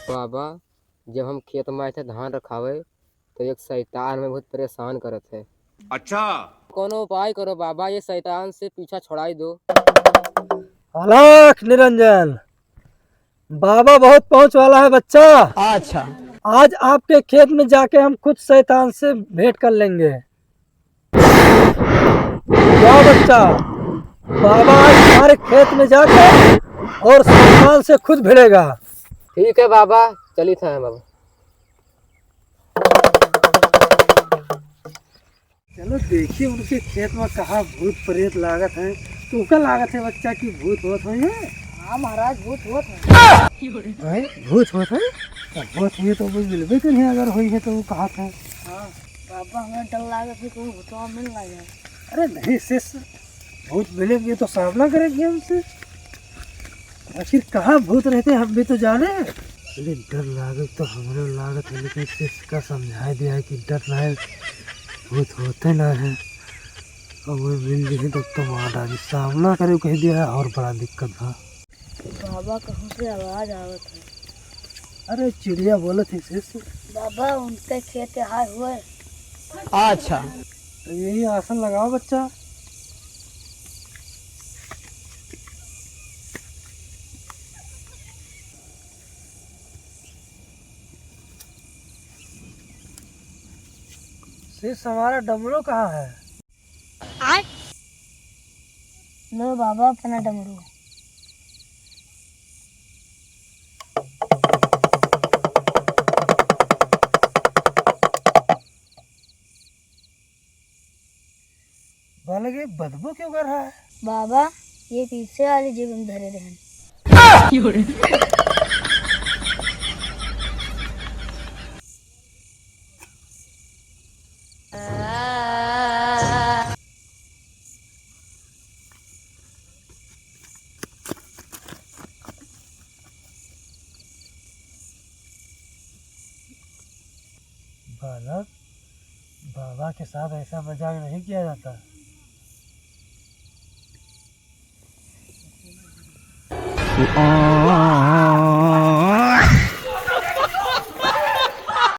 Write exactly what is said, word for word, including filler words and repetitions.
बाबा, जब हम खेत में आए थे धान रखावे, तो एक शैतान में बहुत परेशान करत है। अच्छा। कोनो उपाय करो बाबा, ये शैतान से पीछा छुड़ाई दो। अलख निरंजन, बाबा बहुत पहुँच वाला है बच्चा। अच्छा। आज आपके खेत में जाके हम खुद शैतान से भेंट कर लेंगे। जा बच्चा, बाबा आज तुम्हारे खेत में जाके और शैतान से खुद भिड़ेगा। ठीक है बाबा, चलित है बाबा। चलो देखिए उनके खेत में कहाँ भूत प्रेत लागत है। तुमका लागत है बच्चा कि भूत होत होइहैं? हाँ महाराज, भूत होत है। हैं? भूत होत है? तो भूत हुए तो वो मिलबे करिहैं, अगर होइहैं तो वो कहा था। हाँ बाबा, हमें डर लागत है कोई भूतवा मिल ना जाए। अरे नहीं शिष्य, भूत मिलेंगे तो सामना करेंगे हमसे। आखिर कहाँ भूत रहते हैं, हम भी तो जाने। अरे डर लागे तो हमरो लागत है, लेकिन शिष्य का समझाए दिया है कि डर ना है, भूत होते ना है। और वो मिल गए तो, तो मार डाली, सामना करे कह दिया है और बड़ा दिक्कत बा। बाबा कहूँ से आवाज आवत है। अरे चिड़िया बोलत है शिष्य। बाबा उनके खेत आए हुए। अच्छा। तो यही आसन लगाओ बच्चा। शिष्य हमारा डमरू कहाँ है? आय। लो बाबा अपना डमरू। बालक, ये बदबू क्यों कर रहा है? बाबा, ये पीछे वाली जेब में धरे रहन। बालक, बाबा के साथ ऐसा मजाक नहीं किया जाता।